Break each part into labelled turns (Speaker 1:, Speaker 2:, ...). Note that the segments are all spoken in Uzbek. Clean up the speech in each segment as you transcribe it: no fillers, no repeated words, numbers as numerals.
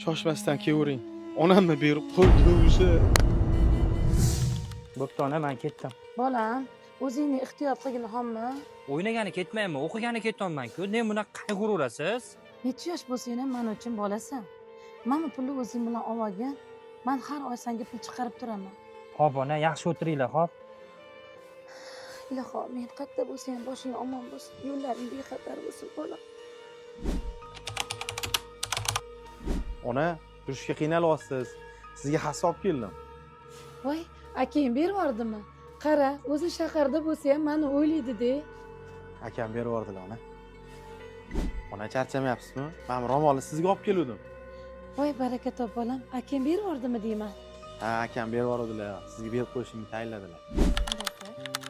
Speaker 1: Shoshmasdan kelavering. Onamni berib qo'ydi o'sha.
Speaker 2: Bo'pti ona, men ketdim.
Speaker 3: Bolam, o'zingni ehtiyot qilgin, xommi?
Speaker 2: O'ynagani ketmayman, o'qigani ketyapman-ku. Ne bunaqa qayg'uraverasiz?
Speaker 3: Necha yosh bo'lsang ham men uchun bolasan. Mana pulni o'zing bilan olgin. Man har oy senga pul chiqarib turaman.
Speaker 2: Xo'p ona, yaxshi o'tiringlar, xo'p.
Speaker 3: Iloho, men qayerda bo'lsang ham boshing omon bo'lsin, yo'llaring bexatar bo'lsin, bolam.
Speaker 1: Ona, yurishga qiynalyapsiz. Sizga hassa olib keldim.
Speaker 3: Voy, akang berib yubordimi? Qara, o'zi shaharda bo'lsa ham mani o'ylaydi-de.
Speaker 1: Akam berib yubordilar, ona. Ona, charchamayapsizmi? Men ro'molni sizga olib keluvdim.
Speaker 3: Voy, baraka top bolam. Akang berib yubordimi deyman.
Speaker 1: Ha, akam berib yubordilar. Sizga berib qo'yishimni tayinladilar.
Speaker 4: Adasi,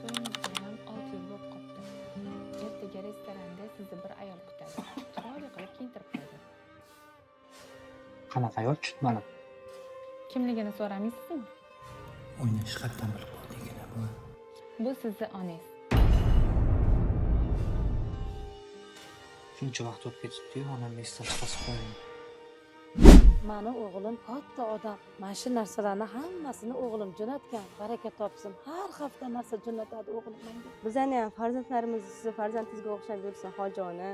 Speaker 4: to'yingizga ham 6 yil bo'lib qoldi. Ertaga restoranda sizni bir ayol kutadi. Chiroyli qilib kiyintirib qo'ydi.
Speaker 2: Qanaqa ayol tushunmadim.
Speaker 4: Kimligini so'ramaysizmi?
Speaker 2: O'ynash qayerdan bilib qoldingina bu?
Speaker 4: Bu sizni onangiz.
Speaker 2: Shuncha vaqt o'tib ketibdi-yu, onamni esdan chiqarib qo'ying.
Speaker 3: Mani o'g'lim katta odam. Mana shu narsalarni hammasini o'g'lim jo'natgan. Baraka topsin. Har hafta narsa jo'natadi o'g'lim menga.
Speaker 5: Bizani ham farzandlarimiz sizni farzandingizga o'xshab yursin, hoji ona.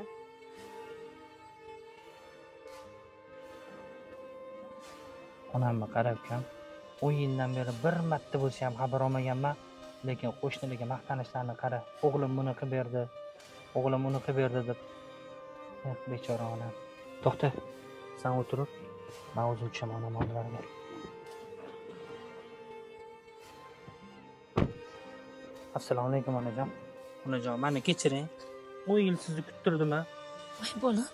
Speaker 2: Onamni qarab ukam, 10 yildan beri bir marta bo'lsa ham xabar olmaganman, lekin qo'shnilarga maqtanishlarini qara, o'g'lim buni qilib berdi, o'g'lim uni qilib berdi deb. Eh, bechora onam. To'xta, sen o'tirib, men o'zim tushaman onam oldilariga. Assalomu alaykum onajon. Onajon, meni kechiring. 10 yil sizni kuttirdim a.
Speaker 3: Voy bolam.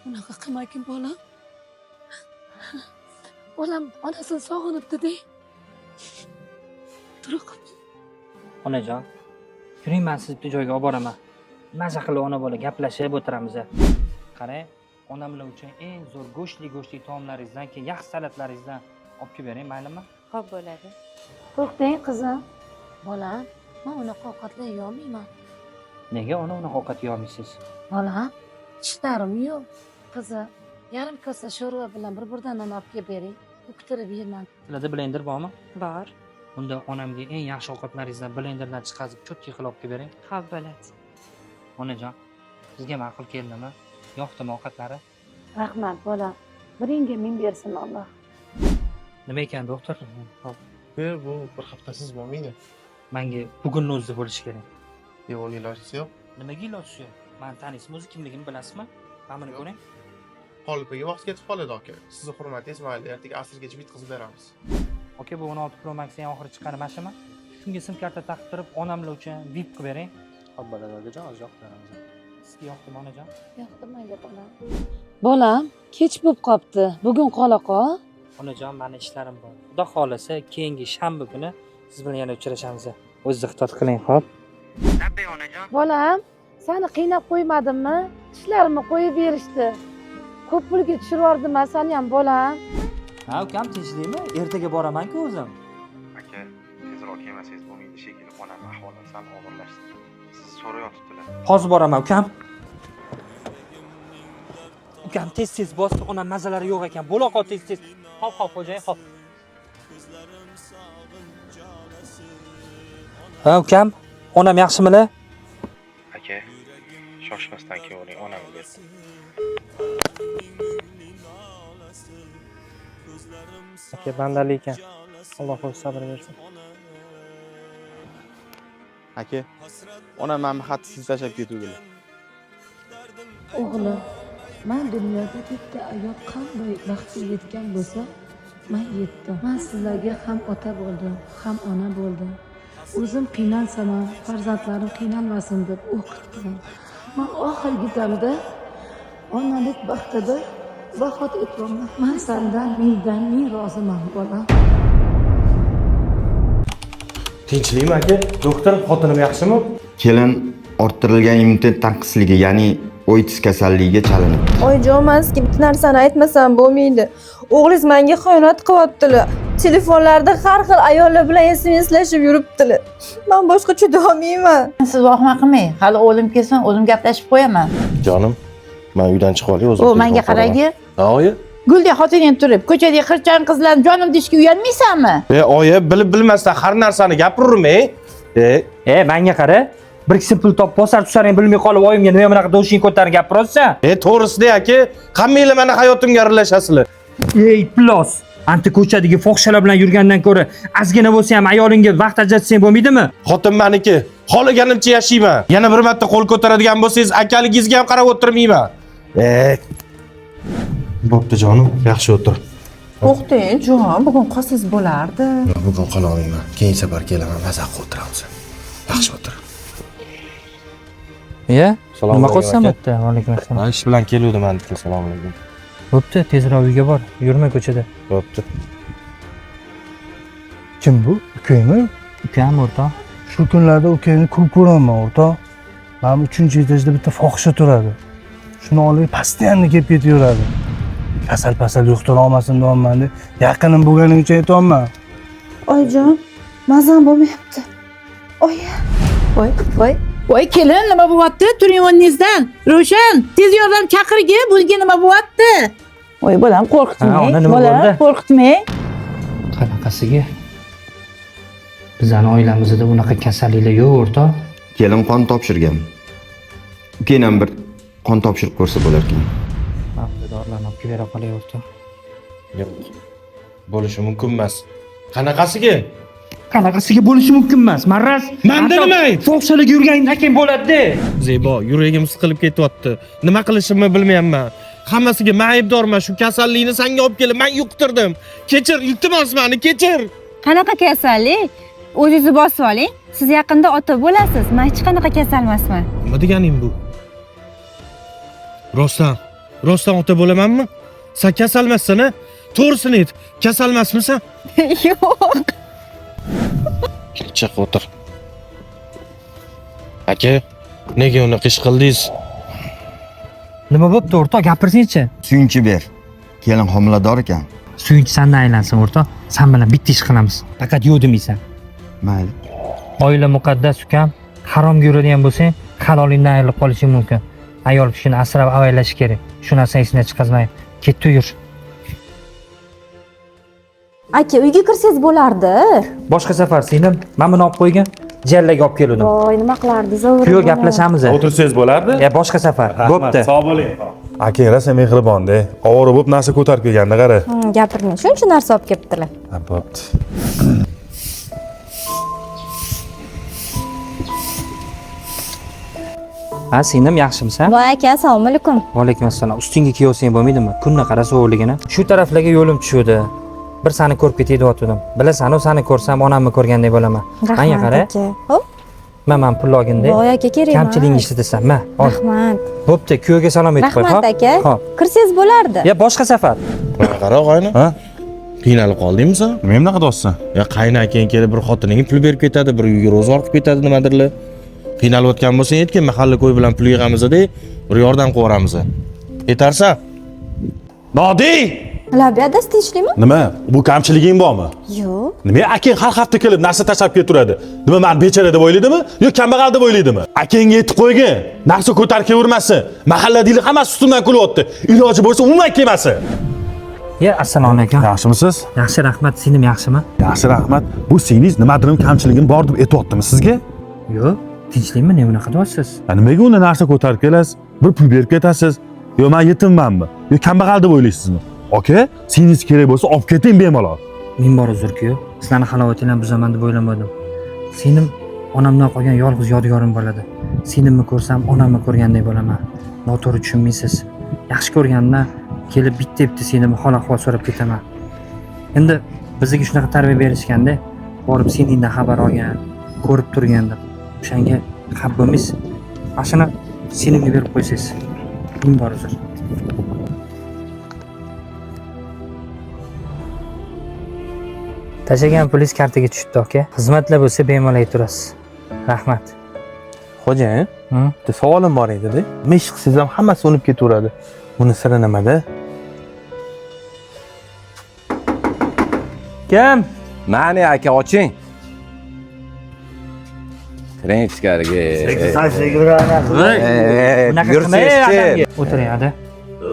Speaker 3: Unaqa qilmagin bolam. Bolam onasini sog'inibdi-de. Turuq.
Speaker 2: Onajon, yuring, men sizni bitta joyga olib boraman. Maza qilib ona bola gaplashib o'tiramiz. Qarang, onamlar uchun eng zo'r go'shtli taomlaringizdan, keyin yaxshi salatlaringizdan olib kelib bering, maylimi?
Speaker 5: Xo'p bo'ladi.
Speaker 3: To'xtang qizim. Bolam, men unaqa ovqatlar yeyolmayman.
Speaker 2: Nega ona unaqa ovqat yeyolmaysiz?
Speaker 3: Bolam, tishlarim yo'q. Qizim, yarim kosa sho'rva bilan bir burda non olib kelib bering. Uktirib yeyman.
Speaker 2: Sizlarda blender bormi?
Speaker 5: Bor.
Speaker 2: Unda onamga eng yaxshi ovqatlaringizdan blenderdan chiqazib, cho'tki qilib olib kelib bering.
Speaker 5: Xo'p bo'ladi.
Speaker 2: Onajon, sizga ma'qul keldimi? Yoqdimi ovqatlari?
Speaker 3: Rahmat bolam. Biringga ming bersin Alloh.
Speaker 2: Nima ekan, doktor?
Speaker 1: Hop.
Speaker 6: Bu bir haftasiz bo'lmaydi.
Speaker 2: Menga bugunni o'zida bo'lishi kerak.
Speaker 6: Yo'q, uning ilojisi yo'q.
Speaker 2: Nimaga ilojisi yo'q? Mani taniysizmi, o'zi kimligimni bilasizmi? Mana buni ko'ring.
Speaker 6: Qolipiga vaqt ketib qoladi aka. Sizni hurmatingiz mayli, ertaga asrgacha bitkazib beramiz.
Speaker 2: Aka, bu 16 Pro Max'ning oxiri chiqqani mana shumi? Shunga sim karta taqib turib, onamlar uchun VIP qilib bering.
Speaker 1: Hop, bo'ladi akajon, hozir yoqib beramiz.
Speaker 2: Sizga yoqdimi onajon?
Speaker 3: Yoqdi menga bolam. Bolam, kech bo'lib qopti. Bugun qola qol.
Speaker 2: Onajon, meni ishlarim bor. Xudo xolasa, keyingi shanba kuni siz bilan yana uchrashamiz. O'zingiz ehtiyot qiling, xo'p? Labbay onajon.
Speaker 3: Bolam, seni qiynab qo'ymadimmi? Tishlarimni qo'yib berishdi. Ko'p pulga tushirib yubordim seni ham bolam.
Speaker 2: Ha, ukam tinchlikmi? Ertaga boraman-ku o'zim.
Speaker 1: Aka, tezroq kelmasangiz bo'lmaydi shekilli, onam ahvoli sal og'irlashdi. Sizni so'rayotibdilar.
Speaker 2: Hozir boraman, ukam. Ukam tez-tez bosdi, onam mazalari yo'q ekan. Bo'la qol tez-tez. Hop, hop, xo'jayin, hop. Ha, ukam, onam yaxshimilar?
Speaker 1: Aka, shoshmasdan kelavering, onamni berdim.
Speaker 2: Aka, bandalik ekan. Alloh o'zi sabr bersin.
Speaker 1: Aka, onam meni xatni siz tashlab ketuvdilar.
Speaker 3: O'g'lim, men dunyoda bitta ayol qanday baxtga yetgan bo'lsa, men yetdim. Men sizlarga ham ota bo'ldim, ham ona bo'ldim. O'zim qiynalsam ham farzandlarim qiynalmasin deb o'qitdim. Men oxirgi damda onalik baxtida vafot etganman. Men sendan mingdan ming roziman bolam.
Speaker 7: Tinchlikmi aka? Doktor, xotinim yaxshimi?
Speaker 8: Kelin orttirilgan immunitet tanqisligi, ya'ni OITS kasalligiga chalinibdi.
Speaker 9: Oyijon, man sizga bitta narsani aytmasam bo'lmaydi. O'g'lingiz menga xiyonat qilyaptilar. Telefonlarda har xil ayollar bilan SMSlashib yuribdilar. Men boshqa chidolmayman.
Speaker 10: Siz vahima qilmang. Hali o'g'lim kelsin, o'zim gaplashib qo'yaman.
Speaker 7: Jonim, men uydan chiqib olay, o'zim.
Speaker 10: O, menga qaragi.
Speaker 7: Ha, oyi.
Speaker 10: Guldek xotining turib, ko'chadagi xirchan qizlarni jonim deyishga uyalmaysanmi?
Speaker 7: Oyi, bilib bilmasdan har narsani gapiravermang.
Speaker 2: Menga qara. Bir kishi pul topib bosar tusaring bilmay qolib oyimga nima bunaqa dovushing ko'tarib gapiryapsan?
Speaker 7: To'g'risida aka, hammanglar meni hayotimga aralashasizlar.
Speaker 2: Ey, plos. Anti ko'chadagi fohishalar bilan yurgandan ko'ra ozgina bo'lsa ham ayolingga vaqt ajratsang bo'lmaydimi?
Speaker 7: Xotin meniki. Xohlaganimcha yashayman. Yana bir marta qo'l ko'taradigan bo'lsangiz, akaligingizga ham qarab o'tirmayman. Bo'pti jonim, yaxshi o'tir.
Speaker 11: To'xtang, jon, bugun qolsangiz bo'lardi.
Speaker 7: Bugun qola olmayman. Keyin safar kelaman, maza qilib o'tiramiz. Yaxshi o'tir.
Speaker 2: Iya,
Speaker 7: Assalomu
Speaker 2: nima
Speaker 7: alaykum
Speaker 2: qilsam
Speaker 7: aka.
Speaker 2: o'tdi? Va alaykum assalom.
Speaker 7: Men ish bilan keluvdim andiki. Assalomu alaykum.
Speaker 2: Bo'pti, tezroq uyga bor. Yurma ko'chada.
Speaker 7: Bo'pti.
Speaker 12: Kim bu? Ukangmi?
Speaker 2: Ukam o'rtoq.
Speaker 12: Shu kunlarda ukangni ko'p ko'raman o'rtoq. Mana bu 3-etajda bitta fohisha turadi. Shuni olib постоянно kelib ketaveradi. Kasal pasal yuqtira olmasin deyapman deb. Yaqinim bo'lgani uchun aytyapman.
Speaker 9: Oyijon, mazam bo'lmayapti. Oyi.
Speaker 10: Voy, voy. Voy kelin, nima bo'lyapti? Turing o'rningizdan. Ravshan, tez yordam chaqirgin, bunga nima bo'lyapti? Voy bolam, qo'rqitmang.
Speaker 2: Ha, ona nima
Speaker 10: Bolam,
Speaker 2: bo'ldi?
Speaker 10: qo'rqitmang.
Speaker 2: Qanaqasiga? Bizani oilamizda unaqa kasalliklar yo'q o'rtoq.
Speaker 8: Kelin qon topshirgan. Ukang ham bir qon topshirib ko'rsa bo'larkan.
Speaker 2: Mana bu dorilarni olib kelib bera qolay o'rtoq.
Speaker 7: Yo'q. Bo'lishi mumkin emas. Qanaqasiga?
Speaker 2: Qanaqasiga bo'lishi mumkin emas, maraz.
Speaker 7: Manda nima ayb?
Speaker 2: Fohishalarga yurgandan keyin bo'ladi-da.
Speaker 7: Zebo, yuragim siqilib ketyapti. Nima qilishimni bilmayapman. Hammasiga men aybdorman. Shu kasallikni senga olib kelib, men yuqtirdim. Kechir, iltimos meni, kechir.
Speaker 5: Qanaqa kasallik? O'zingizni bosib oling. Siz yaqinda ota bo'lasiz. Men hech qanaqa kasal emasman.
Speaker 7: Nima deganing bu? Rostdan, rostdan ota bo'lamanmi? Sen kasal emassan, a? To'g'risini ayt. Kasal emasmisan?
Speaker 5: Yo'q.
Speaker 7: Chiq o'tir. Aka, nega unaqa ish qildingiz?
Speaker 2: Nima bo'pti o'rtoq, gapirsangchi.
Speaker 8: Suyunchi ber. Kelin homilador ekan.
Speaker 2: Suyunchi sandan aylansin o'rtoq. San bilan bitta ish qilamiz. Faqat yo'q demaysan.
Speaker 8: Mayli.
Speaker 2: Oila muqaddas ukam. Haromga yuradigan bo'lsang, halolingdan ayrilib qolishing mumkin. Ayol kishini asrab avaylash kerak. Shu narsani esingdan chiqazmay. Ketdi yur.
Speaker 5: Aka, uyga kirsangiz bo'lardi.
Speaker 2: Boshqa safar singlim, mana buni olib qo'ygin. Jiyanlarga olib keluvdim.
Speaker 5: Voy, nima qilardi? Zo'r.
Speaker 2: Kuyov gaplashamiz.
Speaker 13: O'tirsangiz bo'lardi.
Speaker 2: Ya boshqa safar. Bo'pti.
Speaker 13: Sog' bo'ling. Akang rosa mehribonda. Ovora bo'lib narsa ko'tarib kelganda qara.
Speaker 5: Gapirmang. Shuncha narsa olib kelibdilar.
Speaker 13: Ha, bo'pti.
Speaker 2: Ha, singlim yaxshimisan?
Speaker 5: Voy aka, assalomu alaykum.
Speaker 2: Va alaykum assalom. Ustingga kiyolsang bo'lmaydimi? Kunni qara sovuqligini. Shu taraflarga yo'lim tushuvdi. Bir sani ko'rib ketay deyotgandim. Bilasan-u, sani ko'rsam onamni ko'rgandek bo'laman. Menga
Speaker 5: Rahmat
Speaker 2: qara.
Speaker 5: aka. Hop.
Speaker 2: Man pul olginda.
Speaker 5: Voy aka, kerak emas.
Speaker 2: Kamchiligingni ishlatasan. Ma, ol.
Speaker 5: Rahmat.
Speaker 2: Bo'pti, kuyovga salom aytib qo'y,
Speaker 5: Rahmat aka.
Speaker 2: Xo'p.
Speaker 5: Kirsangiz bo'lardi.
Speaker 2: Ya boshqa safar.
Speaker 7: Qara og'ayni.
Speaker 13: Ha?
Speaker 7: Qiynalib qoldingmi sen?
Speaker 13: Nima bunaqa deyapsan?
Speaker 7: Ya qaynakang kelib bir xotiningga pul berib ketadi, bir uyga ro'zg'or qilib ketadi nimadirlar. Qiynalayotgan bo'lsang aytgin, mahalla ko'y bilan pul yig'amiz-da, bir yordam qilib yuboramiz. Yetarsan?
Speaker 13: Nodiy!
Speaker 5: Labi adasi tinchlikmi?
Speaker 13: Nima? Bu kamchiliging bormi?
Speaker 5: Yo'q.
Speaker 13: Nima akang har hafta kelib narsa tashlab ketaveradi? Nima meni bechara deb o'ylaydimi yo kambag'al deb o'ylaydimi? Akangga aytib qo'ygin, narsa ko'tarib kelavermasin. Mahalladagilar hammasi ustimdan kulyapti. Iloji bo'lsa umuman kelmasin.
Speaker 2: Ya assalomu alaykum.
Speaker 13: Yaxshimisiz?
Speaker 2: Yaxshi, rahmat. Singlim yaxshimi?
Speaker 13: Yaxshi, rahmat. Bu singlingiz nimadir kamchiligim bor deb aytyaptimi sizga?
Speaker 2: Yo'q, tinchlikmi? Nima bunaqa deyapsiz?
Speaker 13: Nimaga unda narsa ko'tarib kelasiz? Bir pul berib ketasiz. Yo men yetimmanmi? Yo kambag'al deb o'ylaysizmi? Aka, singlingiz kerak bo'lsa olib keting bemalol.
Speaker 2: Ming bor uzr-ku. Sizlarni halovatinglarni buzaman deb o'ylamadim. Singlim onamdan qolgan yolg'iz yodgorim bo'ladi. Singlimni ko'rsam onamni ko'rgandek bo'laman. Noto'g'ri tushunmaysiz. Yaxshi ko'rganimdan kelib bitta-bitta singlimni hol ahvol so'rab ketaman. Endi bizga shunaqa tarbiya berishganda borib singlingdan xabar olgan, ko'rib turgan deb. O'shanga xafa bo'lmaysiz. Mana shuni singlimga berib qo'ysangiz. Ming bor uzr. Tashlagan pulingiz kartaga tushibdi aka. Xizmatlar bo'lsa bemalol aytaverasiz. Rahmat.
Speaker 1: Xo'jayin, bitta savolim bor edi-da. Nima ish qilsangiz ham hammasi unib ketaveradi. Buni siri nimada?
Speaker 2: Kim?
Speaker 14: Mani aka, oching. Kiring ichkariga.
Speaker 2: Bunaqa qilmang
Speaker 14: Yursangiz-chi.
Speaker 2: odamga. O'tiring, ada.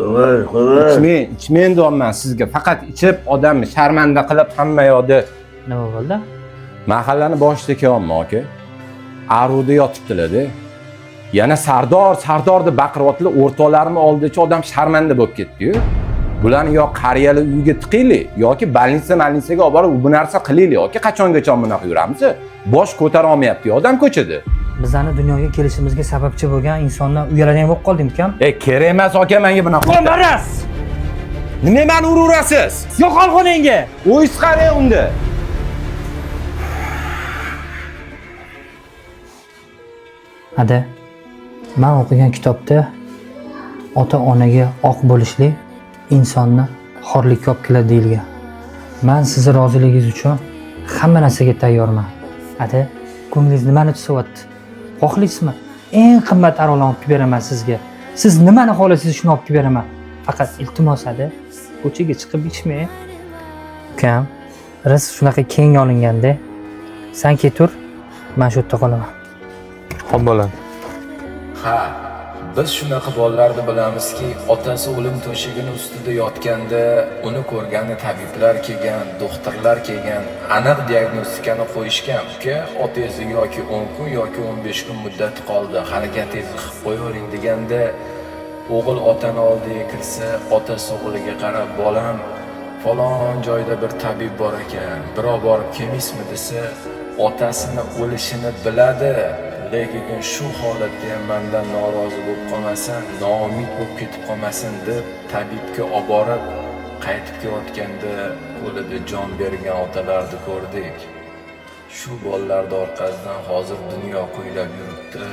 Speaker 14: Ichmang, ichmang deyapman sizga. Faqat ichib odamni sharmanda qilib hamma yoqda.
Speaker 2: Nima bo'ldi?
Speaker 14: Mahallani boshida kelyapman aka. Aruvda yotibdilar-da. Yana Sardor, Sardor deb baqiryaptilar. O'rtoqlarimni oldicha odam sharmanda bo'lib ketdi-yu. Bularni yo qariyalar uyiga tiqaylik yoki больница-malnisaga olib borib bu narsa qilaylik yoki qachongacha bunaqa yuramiz? Bosh ko'tara olmayapti odam ko'chada.
Speaker 2: Bizani dunyoga kelishimizga sababchi bo'lgan insondan uyaladigan bo'lib qoldim ukam.
Speaker 14: Kerak emas aka menga bunaqa.
Speaker 2: Maraz!
Speaker 14: Nima meni uraverasiz?
Speaker 2: Yo'qol xonangga!
Speaker 14: O'zingiz qarang unda.
Speaker 2: Ada, men o'qigan kitobda ota-onaga oq bo'lishlik insonni xorlikka olib keladi deyilgan. Men sizni roziligingiz uchun hamma narsaga tayyorman. Ada, ko'nglingiz nimani tusyapti? Xohlaysizmi? Eng qimmat aroqlarni olib kelib beraman sizga. Siz nimani xohlasangiz shuni olib kelib beraman. Faqat iltimos ada, ko'chaga chiqib ichmang. Ukam, rizq shunaqa keng olinganda, sen ketur, men shu yerda qolaman.
Speaker 1: Xo'p bo'ladi.
Speaker 15: Ha, biz shunaqa bolalarni bilamizki, otasi o'lim to'shagini ustida yotganda uni ko'rgani tabiblar kelgan, doktorlar kelgan, aniq diagnostikani qo'yishgan. Uka, otangizga yoki 10 kun yoki 15 kun muddati qoldi, harakatingizni qilib qo'yavering deganda o'g'il otani oldiga kirsa, otasi o'g'liga qarab, bolam, falon joyda bir tabib bor ekan, birov borib kelmaysizmi desa, otasini o'lishini biladi. Lekin shu holatda ham mendan norozi bo'lib qolmasin, noumid bo'lib ketib qolmasin deb tabibga olib borib, qaytib kelayotganda qo'lida jon bergan otalarni ko'rdik. Shu bolalarning orqasidan hozir dunyo qo'ylab yuribdi.